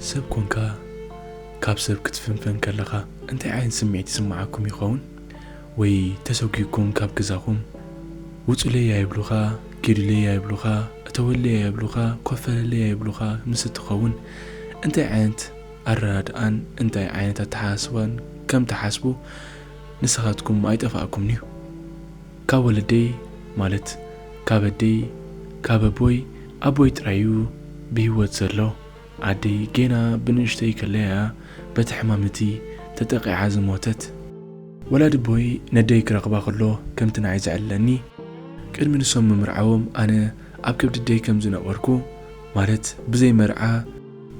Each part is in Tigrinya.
ሰብ ኮንካ ካብ ሰብ ክትፍንፈን ከለኻ እንታይ ዓይነት ስምዒት ይስምዓኩም ይኸውን? ወይ ተሰጒግኩም ካብ ገዛኹም ውጹለይ ኣይብሉኻ፣ ኪዱለይ ኣይብሉኻ፣ እተወለይ ኣይብሉኻ፣ ኮፈለለይ ኣይብሉኻ ምስ እትኸውን እንታይ ዓይነት ኣረዳድኣን እንታይ ዓይነት ኣተሓሳስባን ከም ትሓስቡ ንስኻትኩም ኣይጠፋእኩምን እዩ። ካብ ወለደይ ማለት ካብ ኣደይ ካብ ኣቦይ ኣቦይ ጥራይ እዩ ብህይወት ዘሎ። ኣደይ ጌና ብንእሽተይ ከለያ በቲ ሕማም እቲ ተጠቒዓ ዝሞተት። ወላዲ ኣቦይ ነደይ ክረኽባ ከሎ ከምቲ ንዓይ ዘዕለኒ ቅድሚ ንሶም ምምርዓዎም ኣነ ኣብ ከብዲ ኣደይ ከም ዝነበርኩ ማለት ብዘይ መርዓ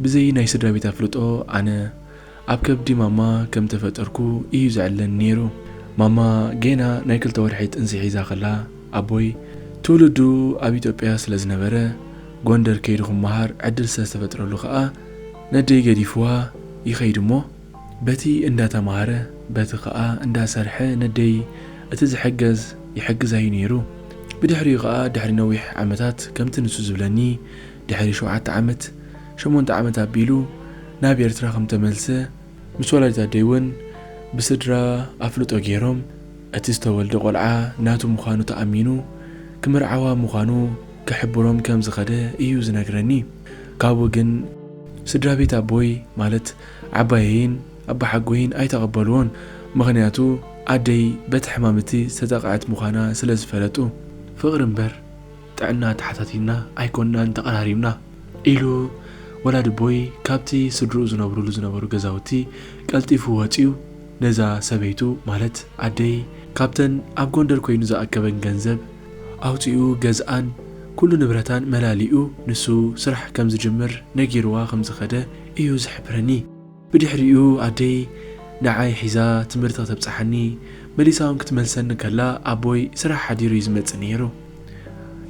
ብዘይ ናይ ስድራ ቤት ኣፍልጦ ኣነ ኣብ ከብዲ ማማ ከም ተፈጠርኩ እዩ ዘዕለኒ ነይሩ። ማማ ጌና ናይ ክልተ ወርሒ ጥንሲ ሒዛ ከላ ኣቦይ ትውልዱ ኣብ ኢትዮጵያ ስለ ዝነበረ ጎንደር ከይዱ ክመሃር ዕድል ስለ ዝተፈጥረሉ ከኣ ነደይ ገዲፍዋ ይኸይድ እሞ በቲ እንዳተማሃረ በቲ ከኣ እንዳሰርሐ ነደይ እቲ ዝሕገዝ ይሕግዛዩ ነይሩ። ብድሕሪኡ ከኣ ድሕሪ ነዊሕ ዓመታት ከምቲ ንሱ ዝብለኒ ድሕሪ ሸውዓተ ዓመት ሸሞንተ ዓመት ኣቢሉ ናብ ኤርትራ ከም ተመልሰ ምስ ወላዲት ኣደይ እውን ብስድራ ኣፍልጦ ገይሮም እቲ ዝተወልደ ቆልዓ ናቱ ምዃኑ ተኣሚኑ ክምርዓዋ ምዃኑ ክሕብሮም ከም ዝኸደ እዩ ዝነግረኒ። ካብኡ ግን ስድራ ቤት ኣቦይ ማለት ዓባየይን ኣባሓጎይን ኣይተቐበልዎን። ምኽንያቱ ኣደይ በቲ ሕማም እቲ ዝተጠቕዐት ምዃና ስለ ዝፈለጡ። ፍቕሪ እምበር ጥዕና ተሓታቲና ኣይኮንናን ተቐራሪብና ኢሉ ወላዲ ኣቦይ ካብቲ ስድርኡ ዝነብሩሉ ዝነበሩ ገዛውቲ ቀልጢፉ ወጺኡ ነዛ ሰበይቱ ማለት ኣደይ ካብተን ኣብ ጎንደር ኮይኑ ዝኣከበን ገንዘብ ኣውጺኡ ገዝኣን ኩሉ ንብረታን መላሊኡ ንሱ ስራሕ ከም ዝጅምር ነጊርዋ ከም ዝኸደ እዩ ዝሕብረኒ። ብድሕሪኡ ኣደይ ንዓይ ሒዛ ትምህርቲ ከተብጽሓኒ መሊሳ እውን ክትመልሰኒ ከላ ኣቦይ ስራሕ ሓዲሩ እዩ ዝመጽእ ነይሩ።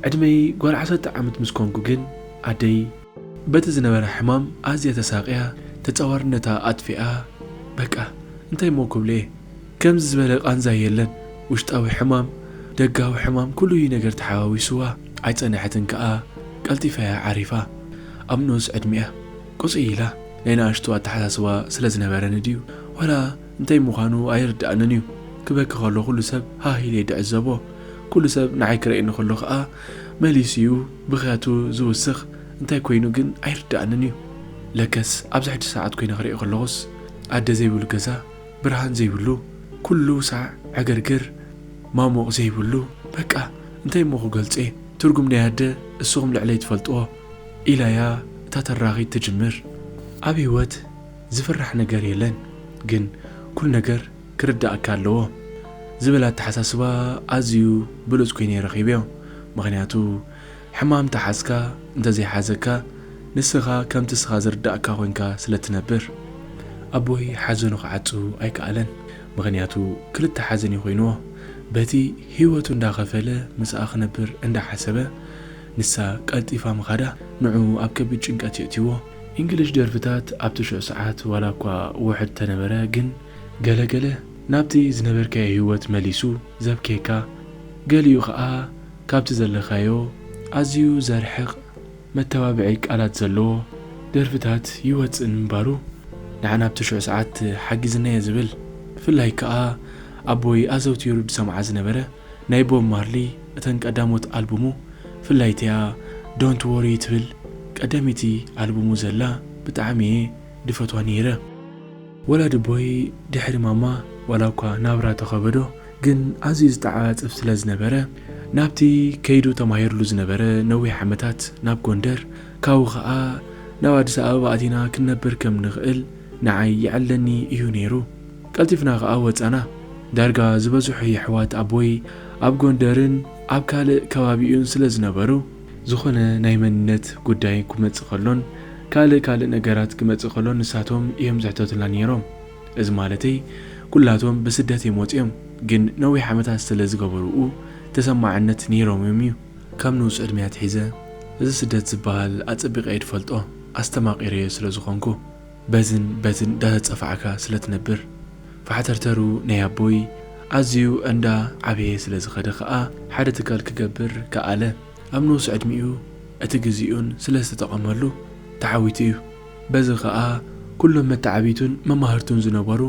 ዕድመይ ጓል ዓሰርተ ዓመት ምስ ኮንኩ ግን ኣደይ በቲ ዝነበራ ሕማም ኣዝያ ተሳቕያ ተጻዋርነታ ኣጥፊኣ በቃ እንታይ እሞ ክብሎ እየ ከምዚ ዝበለ ቃንዛ የለን። ውሽጣዊ ሕማም ደጋዊ ሕማም ኩሉ እዩ ነገር ተሓዋዊስዋ። ኣይጸንሐትን ከኣ ቀልጢፋ እያ ዓሪፋ። ኣብ ንኡስ ዕድሚኣ ቁጽይ ኢላ ናይ ንኣሽቱ ኣተሓሳስባ ስለ ዝነበረኒ ድዩ ዋላ እንታይ ምዃኑ ኣይርድኣንን እዩ። ክበኪ ከሎ ኩሉ ሰብ ሃህ ኢለ ይዕዘቦ። ኩሉ ሰብ ንዓይ ክርእየኒ ከሎ ከኣ መሊሱ እዩ ብኽያቱ ዝውስኽ። እንታይ ኮይኑ ግን ኣይርድኣንን እዩ። ለከስ ኣብዚ ሕጂ ሰዓት ኮይነ ክርእዮ ከለኹስ ኣደ ዘይብሉ ገዛ ብርሃን ዘይብሉ ኩሉ ሳዕ ዕግርግር ማሞቕ ዘይብሉ በቃ እንታይ እሞ ክገልጾ እየ። ትርጉም ናይ ኣደ እስኹም ልዕለይ ትፈልጥዎ ኢላያ እታ ተራኺት ትጅምር። ኣብ ህይወት ዝፍራሕ ነገር የለን ግን ኩሉ ነገር ክርዳእካ ኣለዎ ዝብል ኣተሓሳስባ ኣዝዩ ብሉጽ ኮይነ ረኺበዮ። ምኽንያቱ ሕማም ተሓዝካ እንተዘይሓዘካ ንስኻ ከምቲ እስኻ ዝርዳእካ ኮንካ ስለ ትነብር። ኣቦይ ሓዘኑ ክዓጹ ኣይከኣለን። ምኽንያቱ ክልተ ሓዘን እዩ ኮይንዎ። በቲ ህይወቱ እንዳኸፈለ ምስኣ ክነብር እንዳሓሰበ ንሳ ቀልጢፋ ምኻዳ ንዑ ኣብ ከቢድ ጭንቀት የእትይዎ። ኢንግሊሽ ደርፍታት ኣብቲ ሽዑ ሰዓት ዋላ እኳ ውሑድ ተነበረ ግን ገለ ገለ ናብቲ ዝነበርካዮ ህይወት መሊሱ ዘብክየካ፣ ገሊኡ ኸኣ ካብቲ ዘለኻዮ ኣዝዩ ዘርሕቕ መተባብዒ ቃላት ዘለዎ ደርፍታት ይወጽእ ንምንባሩ ንዓና ኣብቲ ሽዑ ሰዓት ሓጊዝናዮ ዝብል። ብፍላይ ከኣ ኣቦይ ኣዘውቲሩ ዝሰምዓ ዝነበረ ናይ ቦብ ማርሊ እተን ቀዳሞት ኣልቡሙ ብፍላይ እቲኣ ዶንት ዎሪ ትብል ቀዳመይቲ ኣልቡሙ ዘላ ብጣዕሚ እየ ዝፈትዋ ነይረ። ወላዲ ኣቦይ ድሕሪ ማማ ዋላ እኳ ናብራ ተኸበዶ ግን ኣዝዩ ዝተዓጻጸፍ ስለ ዝነበረ ናብቲ ከይዱ ተማሂርሉ ዝነበረ ነዊሕ ዓመታት ናብ ጎንደር ካብኡ ኸኣ ናብ ኣዲስ ኣበባ ኣቲና ክንነብር ከም ንኽእል ንዓይ ይዕለኒ እዩ ነይሩ። ቀልጢፍና ኸኣ ወጻና። ዳርጋ ዝበዝሑ የሕዋት ኣቦይ ኣብ ጎንደርን ኣብ ካልእ ከባቢኡን ስለ ዝነበሩ ዝኾነ ናይ መንነት ጉዳይ ክመጽእ ከሎን ካልእ ካልእ ነገራት ክመጽእ ከሎን ንሳቶም እዮም ዝሕተቱልና ነይሮም። እዚ ማለተይ ኩላቶም ብስደት እዮም ወጺኦም ግን ነዊሕ ዓመታት ስለ ዝገበሩ ተሰማዕነት ነይሮም እዮም እዩ። ካብ ንኡስ ዕድመይ ኣትሒዘ እዚ ስደት ዝበሃል ኣጸቢቐ እየ ዝፈልጦ ኣስተማቒረዮ ስለ ዝኾንኩ በዝን በትን እንዳተጸፋዕካ ስለ ትነብር። ፋሕተርተሩ ናይ ኣቦይ ኣዝዩ እንዳ ዓበየ ስለ ዝኸደ ኸኣ ሓደ ትካል ክገብር ከኣለ። ኣብ ንኡስ ዕድሚኡ እቲ ግዚኡን ስለ ዝተጠቐመሉ ተዓዊቱ እዩ። በዚ ኸኣ ኩሎም መተዓብይቱን መማህርቱን ዝነበሩ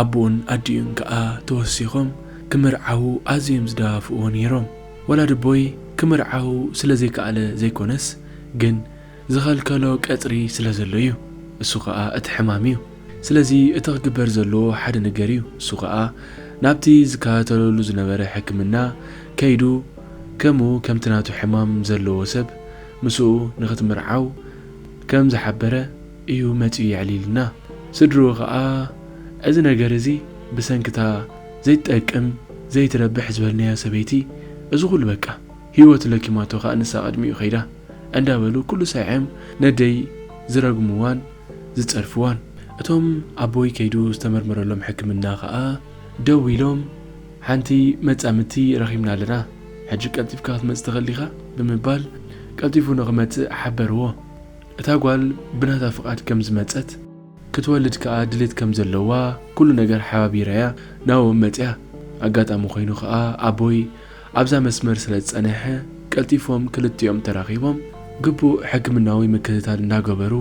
ኣቦኡን ኣዲኡን ከኣ ተወሲኾም ክምርዓዉ ኣዝዮም ዝደፋፍእዎ ነይሮም። ወላዲ ኣቦይ ክምርዓዉ ስለ ዘይከኣለ ዘይኮነስ፣ ግን ዝኸልከሎ ቀጽሪ ስለ ዘሎ እዩ። እሱ ኸኣ እቲ ሕማም እዩ። ስለዚ እቲ ክግበር ዘለዎ ሓደ ነገር እዩ። እሱ ኸኣ ናብቲ ዝከታተለሉ ዝነበረ ሕክምና ከይዱ፣ ከምኡ ከምቲ ናቱ ሕማም ዘለዎ ሰብ ምስኡ ንኽትምርዓው ከም ዝሓበረ እዩ መጺኡ የዕሊልና። ስድርኡ ኸኣ፣ እዚ ነገር እዚ ብሰንክታ ዘይትጠቅም ዘይትረብሕ ዝበልናያ ሰበይቲ፣ እዚ ኹሉ በቃ ህይወት ለኪማቶ ኸኣ ንሳ ቅድሚኡ ኸይዳ እንዳበሉ ኩሉ ሳይዖም ነደይ ዝረግምዋን ዝጸርፍዋን። እቶም ኣቦይ ከይዱ ዝተመርመረሎም ሕክምና ኸኣ ደው ኢሎም፣ ሓንቲ መጻምድቲ ረኺብና ኣለና፣ ሕጂ ቀልጢፍካ ክትመጽእ ትኽእል ዲኻ? ብምባል ቀልጢፉ ንኽመጽእ ሓበርዎ። እታ ጓል ብናታ ፍቓድ ከም ዝመጸት፣ ክትወልድ ከኣ ድሌት ከም ዘለዋ ኩሉ ነገር ሓባቢራያ ናብኦም መጽያ። ኣጋጣሚ ኮይኑ ከኣ ኣቦይ ኣብዛ መስመር ስለ ዝጸንሐ፣ ቀልጢፎም ክልቲኦም ተራኺቦም ግቡእ ሕክምናዊ ምክትታል እንዳገበሩ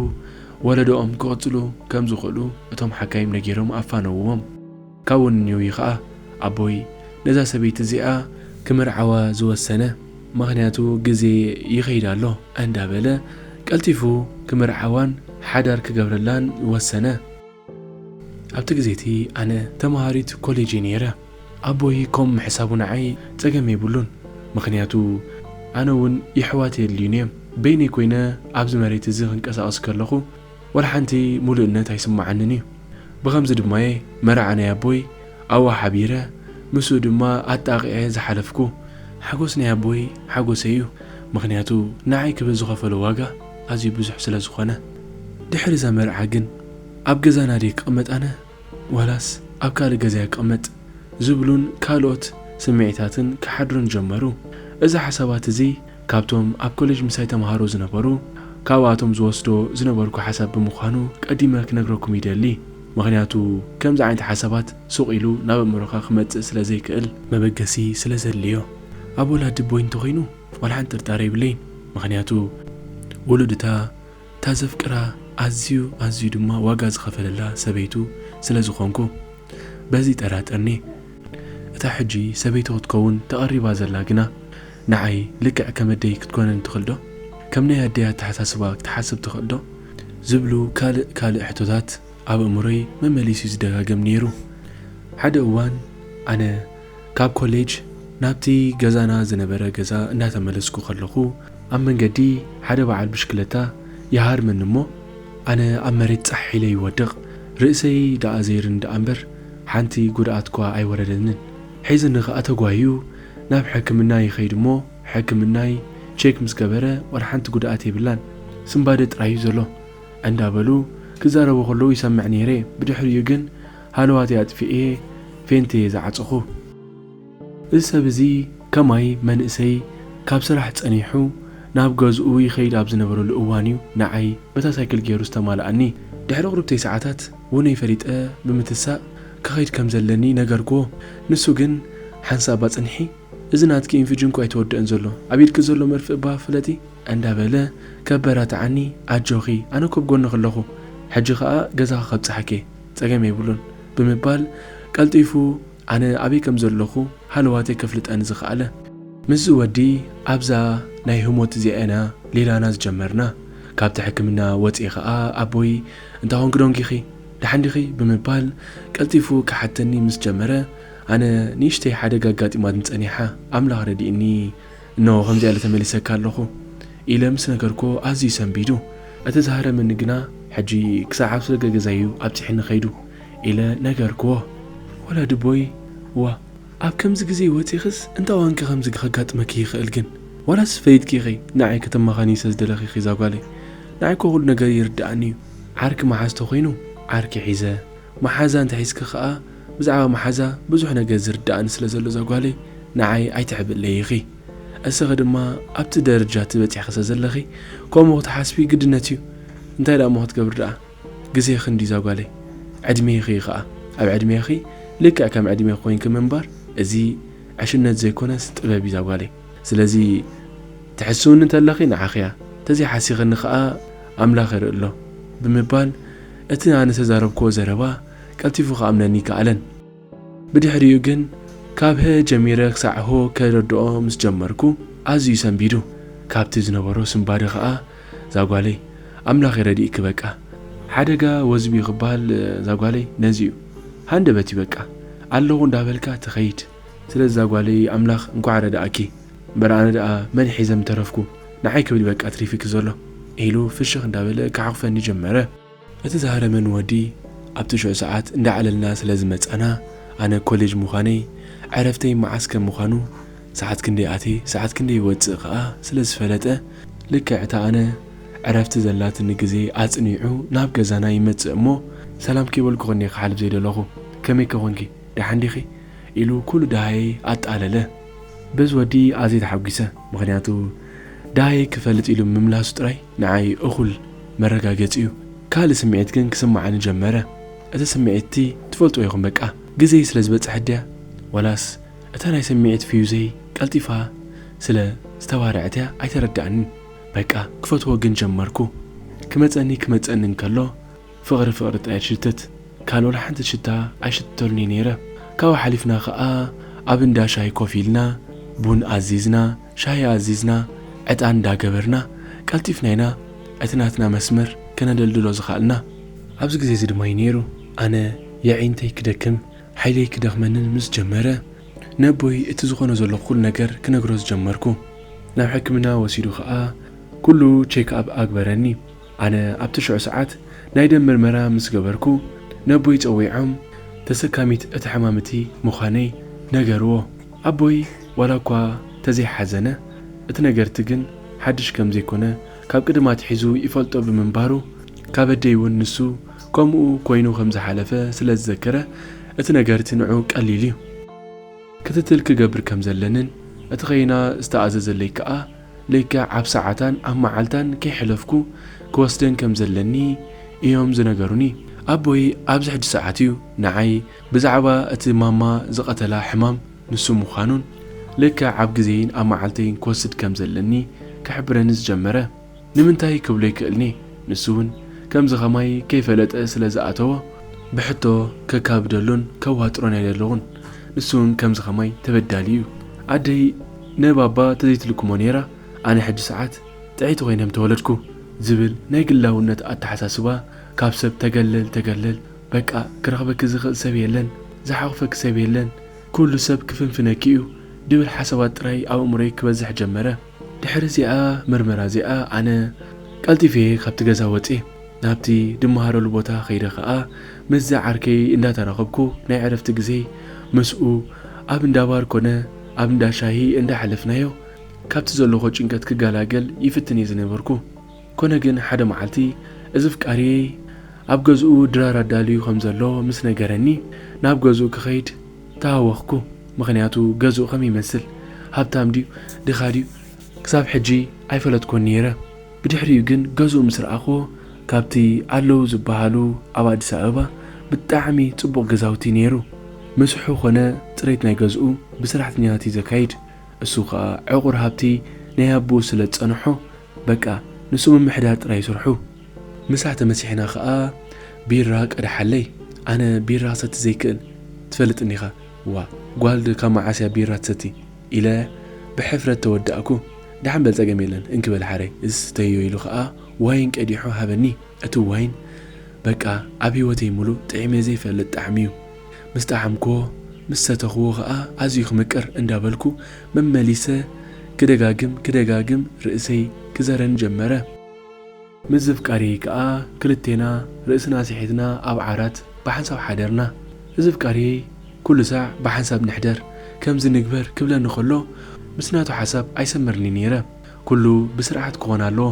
ወለዶኦም ክቕጽሉ ከም ዝኽእሉ እቶም ሓካይም ነጊሮም ኣፋነውዎም። ካብኡ ንንየው እዩ ኸኣ ኣቦይ ነዛ ሰበይቲ እዚኣ ክምርዓዋ ዝወሰነ፣ ምኽንያቱ ግዜ ይኸይድ ኣሎ እንዳበለ ቀልጢፉ ክምርዓዋን ሓዳር ክገብረላን ወሰነ። ኣብቲ ግዜ እቲ ኣነ ተመሃሪት ኮሌጅ እየ ነይረ። ኣቦይ ከም ምሕሳቡ ንዓይ ጸገም የብሉን፣ ምኽንያቱ ኣነ እውን የሕዋት የድልዩኒ እዮም። በይነይ ኮይነ ኣብዚ መሬት እዚ ክንቀሳቐስ ከለኹ ዋላ ሓንቲ ሙሉእነት ኣይስምዓንን እዩ። ብኸምዚ ድማ እየ መርዓ ናይ ኣቦይ ኣብኡ ሓቢረ፣ ምስኡ ድማ ኣጣቒዐ ዝሓለፍኩ። ሓጎስ ናይ ኣቦይ ሓጎሰይ እዩ፣ ምኽንያቱ ንዓይ ክብል ዝኸፈሎ ዋጋ ኣዝዩ ብዙሕ ስለ ዝኾነ። ድሕሪ እዛ መርዓ ግን ኣብ ገዛና ድየ ክቕመጥ ኣነ ዋላስ ኣብ ካልእ ገዛይ ክቕመጥ ዝብሉን ካልኦት ስምዒታትን ክሓድሩን ጀመሩ። እዚ ሓሳባት እዚ ካብቶም ኣብ ኮሌጅ ምሳይ ተምሃሮ ዝነበሩ፣ ካብኣቶም ዝወስዶ ዝነበርኩ ሓሳብ ብምዃኑ ቀዲመ ክነግረኩም ይደሊ። ምኽንያቱ ከምዚ ዓይነት ሓሳባት ሱቕ ኢሉ ናብ ኣእምሮኻ ክመጽእ ስለ ዘይክእል መበገሲ ስለ ዘድልዮ። ኣብ ወላዲ ኣቦይ እንተኾይኑ ዋላ ሓንቲ ጥርጣረ የብለይን። ምኽንያቱ ውሉድ እታ እታ ዘፍቅራ ኣዝዩ ኣዝዩ ድማ ዋጋ ዝኸፈለላ ሰበይቱ ስለ ዝኾንኩ በዚ ይጠራጠርኒ። እታ ሕጂ ሰበይቱ ክትከውን ተቐሪባ ዘላ ግና ንዓይ ልክዕ ከም ኣደይ ክትኮነኒ ትኽእል ዶ? ከም ናይ ኣደይ ኣተሓሳስባ ክትሓስብ ትኽእል ዶ? ዝብሉ ካልእ ካልእ ሕቶታት ኣብ ኣእምሮይ መመሊሱ ዝደጋገም ነይሩ። ሓደ እዋን ኣነ ካብ ኮሌጅ ናብቲ ገዛና ዝነበረ ገዛ እናተመለስኩ ከለኹ ኣብ መንገዲ ሓደ በዓል ብሽክለታ ይሃርመኒ እሞ ኣነ ኣብ መሬት ጻሕ ኢለ ይወድቕ። ርእሰይ ደኣ ዘይርንዳእ እምበር ሓንቲ ጉድኣት እኳ ኣይወረደንን። ሒዝኒ ከኣ ተጓዩ ናብ ሕክምና ይኸይድ እሞ ሕክምናይ ቼክ ምስ ገበረ ዋላ ሓንቲ ጉድኣት የብላን፣ ስንባደ ጥራይ እዩ ዘሎ እንዳበሉ ክዛረቡ ከለዉ ይሰምዕ ነይረ። ብድሕሪኡ ግን ሃለዋተይ ኣጥፊኤ ፌንት እየ ዝዓጸኹ። እዚ ሰብ እዚ ከማይ መንእሰይ ካብ ስራሕ ጸኒሑ ናብ ገዝኡ ይኸይድ ኣብ ዝነበረሉ እዋን እዩ ንዓይ በታ ሳይክል ገይሩ ዝተማልኣኒ። ድሕሪ ቁሩብተይ ሰዓታት ውነይ ፈሊጠ ብምትሳእ ክኸይድ ከም ዘለኒ ነገርክዎ። ንሱ ግን ሓንሳብ ኣጽንሒ፣ እዚ ናትኪ ኢንፊጅን እኮ ኣይተወደአን ዘሎ፣ ኣብ ኢድኪ ዘሎ መርፍእ እባ ፍለጢ እንዳበለ ከበራትዓኒ፣ ኣጆኺ ኣነ እኮ ኣብ ጎንኺ ኣለኹ፣ ሕጂ ኸኣ ገዛኺ ከብጽሓኪ እየ፣ ጸገም የብሉን ብምባል ቀልጢፉ ኣነ ኣበይ ከም ዘለኹ ሃለዋተይ ከፍልጠኒ ዝኸኣለ። ምስዚ ወዲ ኣብዛ ናይ ህሞት እዚኣ ኢና ሌላና ዝጀመርና። ካብቲ ሕክምና ወጺኤ ኸኣ ኣቦይ እንታይ ኾንኪ ደንጊኺ? ደሓን ዲኺ? ብምባል ቀልጢፉ ክሓተኒ ምስ ጀመረ፣ ኣነ ንእሽተይ ሓደጋ ኣጋጢማትኒ ጸኒሓ፣ ኣምላኽ ረዲእኒ፣ እንሆ ከምዚኣ ኢለ ተመሊሰካ ኣለኹ ኢለ ምስ ነገርክዎ ኣዝዩ ሰንቢዱ። እቲ ዝሃረመኒ ግና ሕጂ ክሳዕ ኣብ ስለ ገዛይ እዩ ኣብጺሑኒ ከይዱ ኢለ ነገርክዎ። ወላዲ ኣቦይ፣ ዋ፣ ኣብ ከምዚ ግዜ ወጺኽስ እንታይ እዋንከ ከምዚ ከጋጥመኪ ይኽእል ግን? ዋላስ ፈሊጥኪ ኢኺ ንዓይ ከተማኻኒ ስለ ዝደለኺ ኢኺ እዛ ጓለይ? ንዓይ እኮ ኩሉ ነገር ይርድኣኒ እዩ። ዓርኪ መሓዝ ተኾይኑ ዓርኪ ሒዘ፣ መሓዛ እንተሒዝኪ ከኣ ብዛዕባ መሓዛ ብዙሕ ነገር ዝርድኣኒ ስለ ዘሎ እዛ ጓለይ ንዓይ ኣይትሕብእለይ ኢኺ። እስኺ ድማ ኣብቲ ደረጃ እቲ በጺሕኺ ስለ ዘለኺ ከምኡ ክትሓስቢ ግድነት እዩ። እንታይ ደኣ እሞ ክትገብሪ ደኣ? ግዜኺ እንድዩ እዛ ጓለይ፣ ዕድሜኺ እዩ ኸኣ። ኣብ ዕድሜኺ ልክዕ ከም ዕድሜኺ ኮይንኪ ምንባር፣ እዚ ዕሽነት ዘይኮነስ ጥበብ እዩ እዛ ጓለይ። ስለዚ ትሕስውኒ እንተለኺ ንዓኺ እያ፣ ተዘይሓሲኽኒ ኸኣ ኣምላኽ ይርኢ ኣሎ። ብምባል እቲ ኣነ ዝተዛረብክዎ ዘረባ ቀልጢፉ ክኣምነኒ ከኣለን። ብድሕሪኡ ግን ካብ ሀ ጀሚረ ክሳዕ ሆ ከረድኦ ምስ ጀመርኩ ኣዝዩ ሰንቢዱ። ካብቲ ዝነበሮ ስንባደ ኸኣ ዛጓለይ ኣምላኽ ይረድእኪ በቃ። ሓደጋ ወዝቢ ክበሃል ዛጓለይ ነዚ እዩ። ሃንደበት እዩ በቃ። ኣለኹ እንዳበልካ ትኸይድ። ስለዚ ዛጓለይ ኣምላኽ እንኳዕ ረድኣኪ። እምበር ኣነ ደኣ መን ሒዘ ምተረፍኩ። ንዓይ ክብል በቃ ትሪፊኪ ዘሎ። ኢሉ ፍሽኽ እንዳበለ ክሓቑፈኒ ጀመረ። እቲ ዝሃረመኒ ወዲ ኣብቲ ሽዑ ሰዓት እንዳዕለልና ስለ ዝመጻና፣ ኣነ ኮሌጅ ምዃነይ፣ ዕረፍተይ መዓስ ከም ምዃኑ፣ ሰዓት ክንደይ ኣትየ፣ ሰዓት ክንደይ ይወጽእ ከኣ ስለ ዝፈለጠ፣ ልክዕ እታ ኣነ ዕረፍቲ ዘላትኒ ግዜ ኣጽኒዑ ናብ ገዛና ይመጽእ እሞ፣ ሰላም ከይበልኩ ኮኔ ክሓልፍ ዘይደለኹ። ከመይ ከ ኮንኪ? ደሓን ዲኺ? ኢሉ ኩሉ ደሃየይ ኣጣለለ። በዚ ወዲ ኣዝየ ተሓጒሰ፣ ምኽንያቱ ደሃየይ ክፈልጥ ኢሉ ምምላሱ ጥራይ ንዓይ እኹል መረጋገጺ እዩ። ካልእ ስምዒት ግን ክስምዓኒ ጀመረ። እቲ ስምዒት'ቲ ትፈልጥዎ ኢኹም በቃ። ግዜይ ስለ ዝበጽሐት ድያ? ዋላስ እታ ናይ ስምዒት ፍዩዘይ ቀልጢፋ ስለ ዝተባርዐት እያ? ኣይተረድኣንን። በቃ ክፈትዎ ግን ጀመርኩ። ክመጸኒ ክመጸኒ እንከሎ ፍቕሪ ፍቕሪ ጥራይ ትሽትት። ካልእ ወላ ሓንቲ ሽታ ኣይሽትተሉን እየ ነይረ። ካብኡ ሓሊፍና ኸኣ ኣብ እንዳ ሻሂ ኮፍ ኢልና፣ ቡን ኣዚዝና፣ ሻሂ ኣዚዝና፣ ዕጣን እንዳገበርና፣ ቀልጢፍና ኢና እቲ ናትና መስመር ከነደልድሎ ዝኸኣልና። ኣብዚ ግዜ እዚ ድማ እዩ ነይሩ፣ ኣነ የዒንተይ ክደክም፣ ሓይለይ ክደኽመንን ምስ ጀመረ፣ ነቦይ እቲ ዝኾነ ዘሎ ኩሉ ነገር ክነግሮ ዝጀመርኩ። ናብ ሕክምና ወሲዱ ኸኣ ኩሉ ቼክ ኣፕ ኣግበረኒ። ኣነ ኣብቲ ሽዑ ሰዓት ናይ ደም ምርመራ ምስ ገበርኩ፣ ነቦይ ጸዊዖም ተሰካሚት እቲ ሕማም እቲ ምዃነይ ነገርዎ። ኣቦይ ዋላ እኳ ተዘይሓዘነ፣ እቲ ነገር'ቲ ግን ሓድሽ ከም ዘይኮነ ካብ ቅድም ኣትሒዙ ይፈልጦ ብምንባሩ፣ ካብ ኣደይ እውን ንሱ ከምኡ ኮይኑ ከም ዝሓለፈ ስለ ዝዘከረ፣ እቲ ነገር'ቲ ንዑ ቀሊል እዩ። ክትትል ክገብር ከም ዘለንን፣ እቲ ኸይና ዝተኣዘዘለይ ከኣ ልክዕ ኣብ ሰዓታን ኣብ መዓልታን ከይሕለፍኩ ክወስደን ከም ዘለኒ እዮም ዝነገሩኒ። ኣቦይ ኣብዚ ሕጂ ሰዓት እዩ ንዓይ ብዛዕባ እቲ ማማ ዝቐተላ ሕማም ንሱ ምዃኑን፣ ልክዕ ኣብ ግዜይን ኣብ መዓልተይን ክወስድ ከም ዘለኒ ክሕብረኒ ዝጀመረ። ንምንታይ ክብሎ ይክእልኒ። ንሱ እውን ከምዚ ኸማይ ከይፈለጠ ስለ ዝኣተዎ፣ ብሕቶ ከካብደሉን ከዋጥሮን ኣይደለኹን። ንሱ እውን ከምዚ ኸማይ ተበዳሊ እዩ። ኣደይ ንባባ ተዘይትልክሞ ነይራ፣ ኣነ ሕጂ ሰዓት ጥዕይቲ ኮይነ ምተወለድኩ ዝብል ናይ ግላውነት ኣተሓሳስባ፣ ካብ ሰብ ተገለል ተገለል፣ በቃ ክረኽበኪ ዝኽእል ሰብ የለን፣ ዝሓቑፈኪ ሰብ የለን፣ ኩሉ ሰብ ክፍንፍነኪ እዩ፣ ድብል ሓሳባት ጥራይ ኣብ ኣእምሮይ ክበዝሕ ጀመረ። ድሕሪ እዚኣ መርመራ እዚኣ ኣነ ቀልጢፈ እየ ካብቲ ገዛ ወፅየ። ናብቲ ድመሃረሉ ቦታ ከይደ ኸኣ ምስዚ ዓርከይ እንዳተራኸብኩ ናይ ዕረፍቲ ግዜ ምስኡ ኣብ እንዳ ባር ኮነ ኣብ እንዳ ሻሂ እንዳሓለፍናዮ ካብቲ ዘለኹ ጭንቀት ክገላገል ይፍትን እየ ዝነበርኩ። ኮነ ግን ሓደ መዓልቲ እዚ ፍቃሪየይ ኣብ ገዝኡ ድራር ኣዳልዩ ከም ዘሎ ምስ ነገረኒ ናብ ገዝኡ ክኸይድ ተሃወኽኩ። ምኽንያቱ ገዝኡ ከመይ ይመስል፣ ሃብታም ድዩ ድኻ ድዩ ክሳብ ሕጂ ኣይፈለጥኩን ነይረ። ብድሕሪኡ ግን ገዝኡ ምስ ረኣኽዎ ካብቲ ኣለዉ ዝበሃሉ ኣብ ኣዲስ ኣበባ ብጣዕሚ ጽቡቕ ገዛውቲ ነይሩ። ምስሑ ኾነ ጽሬት ናይ ገዝኡ ብሰራሕተኛታት እዩ ዘካይድ። እሱ ኸኣ ዕቑር ሃብቲ ናይ ኣቦኡ ስለ ዝጸንሖ በቃ ንሱ ምምሕዳር ጥራይ ይሰርሑ። ምሳሕ ተመሲሕና ኸኣ ቢራ ቀድሓለይ። ኣነ ቢራ ክሰቲ ዘይክእል ትፈልጥኒ ኢኻ። ዋ ጓል ካብ መዓስ እያ ቢራ ትሰቲ? ኢለ ብሕፍረት ተወዳእኩ። ደሓን በል ጸገም የለን እንኪ በል ሓረይ እዚ ስተዮ ኢሉ ኸኣ ዋይን ቀዲሑ ሃበኒ። እቲ ዋይን በቃ ኣብ ህይወተይ ሙሉእ ጥዒመ ዘይፈልጥ ጣዕሚ እዩ። ምስ ጠዓምክዎ ምስ ሰተኽዎ ኸኣ ኣዝዩ ክምቅር እንዳበልኩ መመሊሰ ክደጋግም ክደጋግም ርእሰይ ክዘረኒ ጀመረ። ምስ ዘፍቃሪየይ ከኣ ክልቴና ርእስና ስሒትና ኣብ ዓራት ብሓንሳብ ሓደርና። እዚ ኣፍቃሪየይ ኩሉ ሳዕ ብሓንሳብ ንሕደር፣ ከምዚ ንግበር ክብለኒ ከሎ ምስ ናቱ ሓሳብ ኣይሰምርኒ ነይረ። ኩሉ ብስርዓት ክኾን ኣለዎ።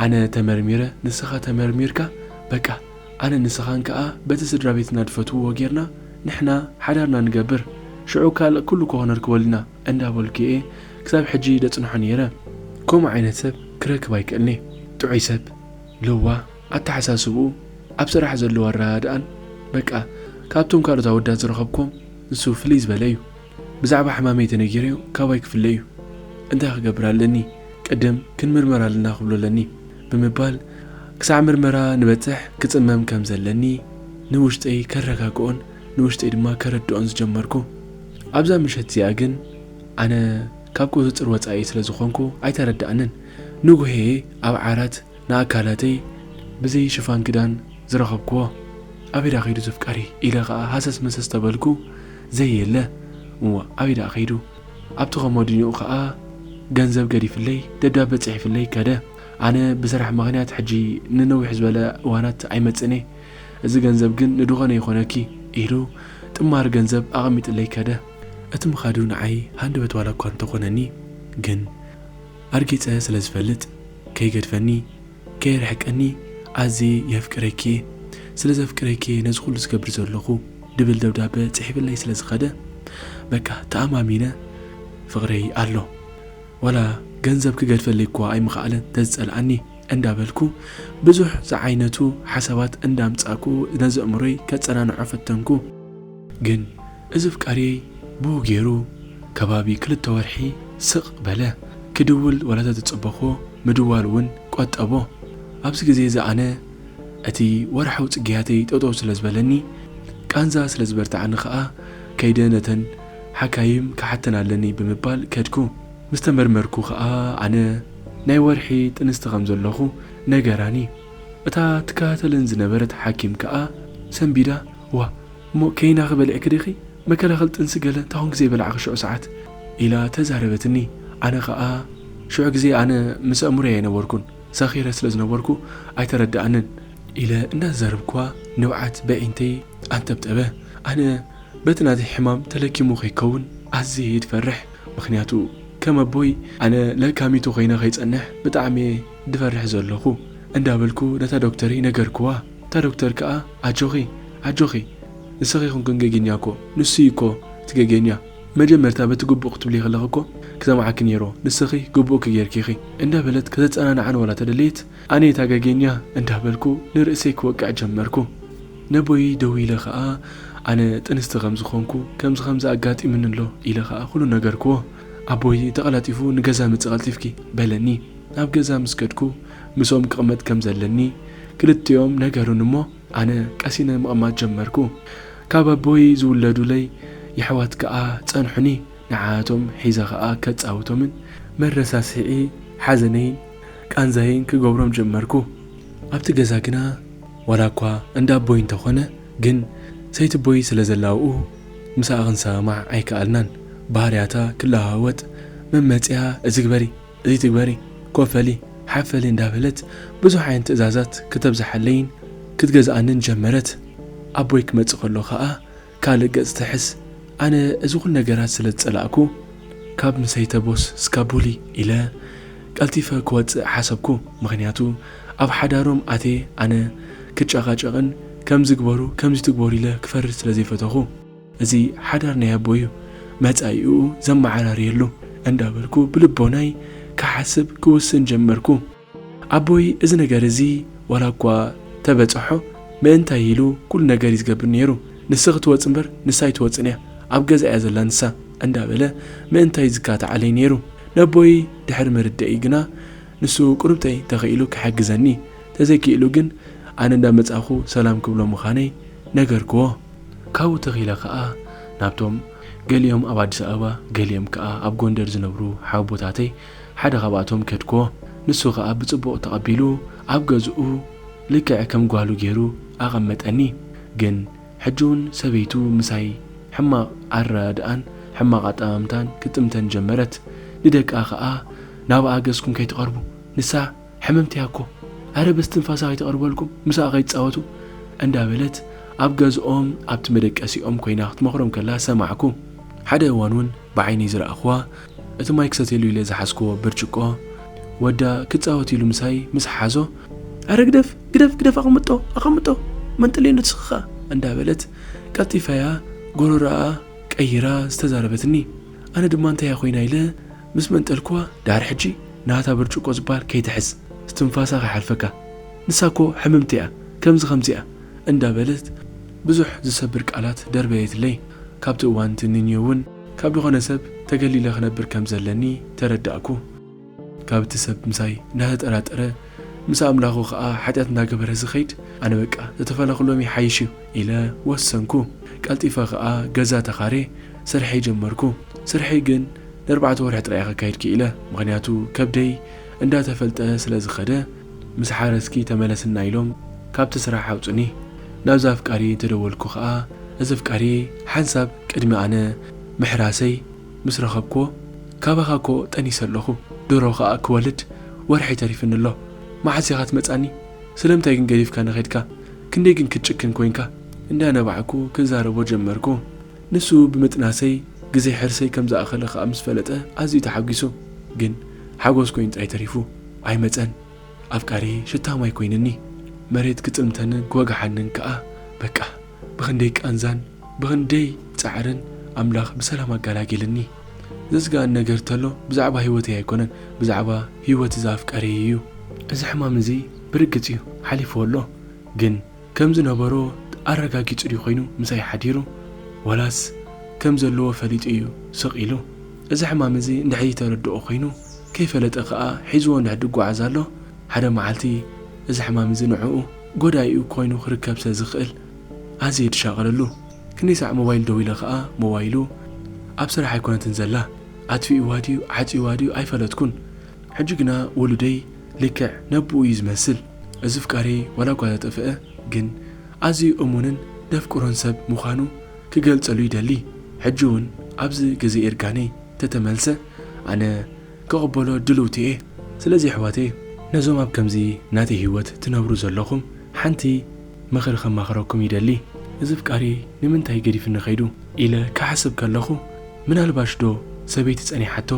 ኣነ ተመርሚረ ንስኻ ተመርሚርካ በቃ ኣነ ንስኻን ከኣ በቲ ስድራ ቤትና ድፈትውዎ ጌርና ንሕና ሓዳርና ንገብር። ሽዑ ካልእ ኩሉ ክኾነርክበልና። እንዳበልኩ እየ ክሳብ ሕጂ ደጽንሖ ነይረ። ከምኡ ዓይነት ሰብ ክረክብ ኣይክእልኒ። ጥዑይ ሰብ፣ ለዋ፣ ኣተሓሳስብኡ፣ ኣብ ስራሕ ዘለዎ ኣረዳድኣን በቃ ካብቶም ካልኦት ኣወዳት ዝረኸብኮም ንሱ ፍልይ ዝበለ እዩ። ብዛዕባ ሕማመይ ተነጊረዮ ካባይ ክፍለ እዩ። እንታይ ክገብር ኣለኒ? ቅድም ክንምርመር ኣለና ክብሎ ኣለኒ ብምባል ክሳዕ ምርመራ ንበጽሕ ክጽመም ከም ዘለኒ ንውሽጠይ ከረጋግኦን ንውሽጠይ ድማ ከረድኦን ዝጀመርኩ። ኣብዛ ምሸት እዚኣ ግን ኣነ ካብ ቁጽጽር ወጻኢ ስለ ዝኾንኩ ኣይተረዳእንን። ንጉሄ ኣብ ዓራት ንኣካላተይ ብዘይ ሽፋን ክዳን ዝረኸብክዎ። ኣበይ ደኣ ከይዱ ዘፍቃሪ ኢለ ኸኣ ሃሰስ መሰስ ተበልኩ። ዘየለ። እዋ ኣበይ ደኣ ከይዱ? ኣብቲ ኮሞዲንኡ ኸኣ ገንዘብ ገዲፍለይ ደብዳበ ጽሒፍለይ ከደ። ኣነ ብስራሕ ምኽንያት ሕጂ ንነዊሕ ዝበለ እዋናት ኣይመጽእን እየ። እዚ ገንዘብ ግን ንድኾነ ይኾነኪ ኢሉ ጥማር ገንዘብ ኣቐሚጥለይ ከደ። እቲ ምኻዱ ንዓይ ሃንደበት ዋላ እኳ እንተኾነኒ ግን ኣርጊጸ ስለ ዝፈልጥ ከይገድፈኒ ከየርሕቀኒ ኣዝየ የፍቅረኪ እየ። ስለ ዘፍቅረኪ እየ ነዚ ኩሉ ዝገብር ዘለኹ ድብል ደብዳበ ጽሒፍለይ ስለ ዝኸደ በቃ ተኣማሚነ ፍቕረይ ኣሎ። ዋላ ገንዘብ ክገድፈለይ እኳ ኣይምኽኣለን ተዝጸልኣኒ እንዳበልኩ ብዙሕ ዝዓይነቱ ሓሳባት እንዳምጻእኩ ነዚ ኣእምሮይ ከጸናንዖ ፈተንኩ። ግን እዚ ፍቃሪየይ ብኡ ገይሩ ከባቢ ክልተ ወርሒ ስቕ በለ። ክድውል ዋላ ተተጸበኾ ምድዋል እውን ቆጠቦ። ኣብዚ ግዜ እዚ ኣነ እቲ ወርሓዊ ጽግያተይ ጠጠው ስለ ዝበለኒ ቃንዛ ስለ ዝበርትዓኒ ኸኣ ከይደ ነተን ሓካይም ክሓተን ኣለኒ ብምባል ከድኩ። ምስ ተመርመርኩ ኸኣ ኣነ ናይ ወርሒ ጥንስቲ ከም ዘለኹ ነገራኒ። እታ ትከታተልን ዝነበረት ሓኪም ከኣ ሰንቢዳ፣ ዋ እሞ ከይናኺ በሊዕኪ ዲኺ? መከላኸል ጥንሲ ገለ እንታይ ኮንኪ ዘይበላዕኺ ሽዑ ሰዓት? ኢላ ተዛረበትኒ። ኣነ ኸኣ ሽዑ ግዜ ኣነ ምስ ኣእምሮይ ኣይነበርኩን፣ ሰኺረ ስለ ዝነበርኩ ኣይተረድኣንን ኢለ እንዳዛረብኩዋ ንብዓት በዒንተይ ኣንጠብጠበ። ኣነ በቲ ናተይ ሕማም ተለኪሙ ከይከውን ኣዝየ እየ ዝፈርሕ። ምኽንያቱ ከም ኣቦይ ኣነ ለካሚቱ ኮይነ ከይጸንሕ ብጣዕሚ እየ ዝፈርሕ ዘለኹ እንዳበልኩ ነታ ዶክተረይ ነገርክዋ። እታ ዶክተር ከኣ ኣጆኺ ኣጆኺ ንስኺ ይኹንክን ገገኛ እኮ ንሱ እዩ እኮ እቲ ገገኛ። መጀመርታ በቲ ግቡእ ክትብሊ ከለኺ እኮ ክሰምዓኪ ነይሮ ንስኺ ግቡእኪ ጌርኪ ኢኺ እንዳበለት ከተጸናንዓን ዋላ ተደለየት ኣነ እታ ገገኛ እንዳበልኩ ንርእሰይ ክወቅዕ ጀመርኩ። ነቦይ ደዊለ ኸኣ ኣነ ጥንስቲ ከም ዝኾንኩ ከምዚ ከምዚ ኣጋጢምኒ ኣሎ ኢለ ኸኣ ኩሉ ነገርክዎ። ኣቦይ ተቐላጢፉ ንገዛ ምጽእ ቀልጢፍኪ በለኒ። ናብ ገዛ ምስ ከድኩ ምስኦም ክቕመጥ ከም ዘለኒ ክልቲኦም ነገሩን እሞ ኣነ ቀሲነ ምቕማጥ ጀመርኩ። ካብ ኣቦይ ዝውለዱለይ የሕዋት ከኣ ጸንሑኒ። ንዓቶም ሒዘ ኸኣ ከጻውቶምን መረሳስዒ ሓዘነይን ቃንዛይን ክገብሮም ጀመርኩ። ኣብቲ ገዛ ግና ዋላ እኳ እንዳ ኣቦይ እንተኾነ ግን ሰይቲ ኣቦይ ስለ ዘላ ኣብኡ ምሳኣ ክንሰማማዕ ኣይከኣልናን። ባህርያታ ክለዋወጥ መመጽያ እዚ ግበሪ እዚ ትግበሪ፣ ኮፈሊ፣ ሓፈሊ እንዳበለት ብዙሕ ዓይነት ትእዛዛት ክተብዝሓለይን ክትገዝኣንን ጀመረት። ኣቦይ ክመጽእ ከሎ ኸኣ ካልእ ገጽ ትሕዝ። ኣነ እዚ ኩሉ ነገራት ስለ ዝጸላእኩ ካብ ምሰይተ ቦስ ስካቡሊ ኢለ ቀልጢፈ ክወጽእ ሓሰብኩ። ምኽንያቱ ኣብ ሓዳሮም ኣትየ ኣነ ክጨቓጨቕን ከምዚ ግበሩ ከምዚ ትግበሩ ኢለ ክፈርድ ስለ ዘይፈተኹ። እዚ ሓዳር ናይ ኣቦይ እዩ፣ መጻኢኡ ዘመዓራርየሉ እንዳበልኩ ብልቦናይ ክሓስብ ክውስን ጀመርኩ። ኣቦይ እዚ ነገር እዚ ዋላ እኳ ተበጽሖ ምእንታይ ኢሉ ኩሉ ነገር እዩ ዝገብር ነይሩ። ንስኺ ትወጺ እምበር ንሳ ኣይትወጽን እያ፣ ኣብ ገዛ እያ ዘላ ንሳ እንዳበለ ምእንታይ ዝካታዓለይ ነይሩ። ነቦይ ድሕሪ ምርዳእይ ግና ንሱ ቁሩብተይ ተኽኢሉ ክሕግዘኒ ተዘይክኢሉ ግን ኣነ እንዳመጻኹ ሰላም ክብሎ ምዃነይ ነገርክዎ። ካብኡ ተኺለ ኸኣ ናብቶም ገሊኦም ኣብ ኣዲስ ኣበባ ገሊኦም ከኣ ኣብ ጎንደር ዝነብሩ ሓወቦታተይ ሓደ ካብኣቶም ከድክዎ። ንሱ ኸኣ ብጽቡቕ ተቐቢሉ ኣብ ገዝኡ ልክዕ ከም ጓሉ ገይሩ ኣቐመጠኒ። ግን ሕጂ እውን ሰበይቱ ምሳይ ሕማቕ ኣረዳድኣን ሕማቕ ኣጠማምታን ክትጥምተን ጀመረት። ንደቃ ኸኣ ናብኣ ገዝኩም ከይትቐርቡ ንሳ ሕምምቲ እያ እኮ፣ ኣረ በስትንፋሳ ከይትቐርበልኩም ምሳኣ ከይትጻወቱ እንዳበለት ኣብ ገዝኦም ኣብቲ መደቀሲኦም ኮይና ክትመኽሮም ከላ ሰማዕኩ። ሓደ እዋን እውን ብዓይነይ ዝረኣኽዋ እቲ ማይ ክሰትየሉ ኢለ ዝሓዝክዎ ብርጭቆ ወዳ ክጻወት ኢሉ ምሳይ ምስ ሓዞ፣ ኣረ ግደፍ ግደፍ ግደፍ ኣቐምጦ ኣቐምጦ መንጥልዮ ንስኺ ኸኣ እንዳበለት ቀልጢፋያ ጎረሮኣ ቀይራ ዝተዛረበትኒ። ኣነ ድማ እንታይ እያ ኮይና ኢለ ምስ መንጠልክዋ፣ ድሓር ሕጂ ናታ ብርጭቆ ዝበሃል ከይትሕዝ፣ እስትንፋሳ ከይሓልፈካ፣ ንሳ እኮ ሕምምቲ እያ፣ ከምዚ ከምዚ እያ እንዳበለት ብዙሕ ዝሰብር ቃላት ደርበየትለይ። ካብቲ እዋን ትንንዮ እውን ካብ ዝኾነ ሰብ ተገሊለ ክነብር ከም ዘለኒ ተረዳእኩ። ካብ እቲ ሰብ ምሳይ እንዳተጠራጠረ ምስ ኣምላኹ ኸኣ ሓጢኣት እንዳገበረ ዝኸይድ፣ ኣነ በቃ ዝተፈለኹሎም ይሓይሽ እዩ ኢለ ወሰንኩ። ቀልጢፈ ኸኣ ገዛ ተኻሬ ስርሐይ ጀመርኩ። ስርሐይ ግን ንኣርባዕተ ወርሒ ጥራይ እየ ከካይድ ክኢለ፣ ምኽንያቱ ከብደይ እንዳተፈልጠ ስለ ዝኸደ፣ ምስ ሓረስኪ ተመለስና ኢሎም ካብቲ ስራሕ ኣውጹኒ። ናብዛ ኣፍቃሪ እንተደወልኩ ኸኣ፣ እዚ ኣፍቃሪ ሓንሳብ ቅድሚ ኣነ ምሕራሰይ ምስ ረኸብክዎ፣ ካባኻ እኮ ጠኒሰ ኣለኹ፣ ደሮ ኸኣ ክወልድ ወርሒ ተሪፍኒ ኣሎ፣ መዓስ ኢኻ ትመጻኒ? ስለምንታይ ግን ገዲፍካኒ ኸድካ? ክንደይ ግን ክትጭክን ኮይንካ? እንዳነባዕኩ ክዛረቦ ጀመርኩ። ንሱ ብምጥናሰይ ግዜ ሕርሰይ ከም ዝኣኸለ ኸኣ ምስ ፈለጠ ኣዝዩ ተሓጒሱ። ግን ሓጎስ ኮይኑ ጥራይ ተሪፉ ኣይመጸን። ኣፍቃሪ ሽታ ማይ ኮይንኒ። መሬት ክጽልምተንን ክወግሓንን ከኣ በቃ ብኽንደይ ቃንዛን ብኽንደይ ጻዕርን ኣምላኽ ብሰላም ኣገላጊልኒ። ዘስግኣኒ ነገር ተሎ ብዛዕባ ህይወተይ ኣይኮነን፣ ብዛዕባ ህይወት እዛ ኣፍቃሪየይ እዩ። እዚ ሕማም እዚ ብርግጽ እዩ ሓሊፍዎ ኣሎ፣ ግን ከም ዝነበሮ ኣረጋጊጹ ድዩ ኮይኑ ምሳይ ሓዲሩ? ዋላስ ከም ዘለዎ ፈሊጡ እዩ ስቕ ኢሉ? እዚ ሕማም እዚ እንድሕር ተረድኦ ኮይኑ፣ ከይፈለጠ ከኣ ሒዝዎ እንድሕር ድጓዓዝ ኣሎ፣ ሓደ መዓልቲ እዚ ሕማም እዚ ንዕኡ ጎዳኢኡ ኮይኑ ክርከብ ስለ ዝኽእል ኣዝየ ድሻቐለሉ። ክንደይ ሳዕ ሞባይል ደዊለ ከኣ ሞባይሉ ኣብ ስራሕ ኣይኮነትን ዘላ። ኣጥፊእዋ ድዩ ዓጽይዋ ድዩ ኣይፈለጥኩን። ሕጂ ግና ውሉደይ ልክዕ ነብኡ እዩ ዝመስል። እዚ ኣፍቃሪ ዋላ እኳ ተጠፍአ፣ ግን ኣዝዩ እሙንን ደፍቅሮን ሰብ ምዃኑ ክገልጸሉ ይደሊ። ሕጂ እውን ኣብዚ ግዜ እርጋነይ ተተመልሰ፣ ኣነ ክቕበሎ ድልውቲ እየ። ስለዚ ኣሕዋተይ፣ ነዞም ኣብ ከምዚ ናተይ ህይወት ትነብሩ ዘለኹም ሓንቲ ምኽሪ ከማኽረኩም ይደሊ። እዚ ኣፍቃሪ ንምንታይ ገዲፍኒ ኸይዱ ኢለ ክሓስብ ከለኹ፣ ምናልባሽ ዶ ሰበይቲ ጸኒሓቶ፣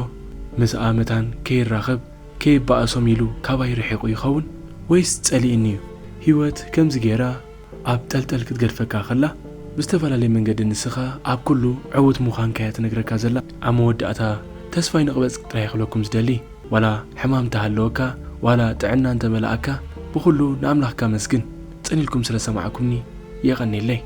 ምስኣ መታን ከይራኸብ ከይባእሶም ኢሉ ካባይ ርሒቑ ይኸውን? ወይስ ጸሊእኒ እዩ? ህይወት ከምዚ ገይራ ኣብ ጠልጠል ክትገድፈካ ከላ፣ ብዝተፈላለየ መንገዲ ንስኻ ኣብ ኩሉ ዕዉት ምዃንካ እያ ትነግረካ ዘላ። ኣብ መወዳእታ ተስፋ ኣይንቕበጽ ጥራይ ክብለኩም ዝደሊ። ዋላ ሕማም እንተሃለወካ፣ ዋላ ጥዕና እንተመልኣካ፣ ብኹሉ ንኣምላኽካ መስግን። ጸኒልኩም ስለ ሰማዕኩምኒ የቐንየለይ።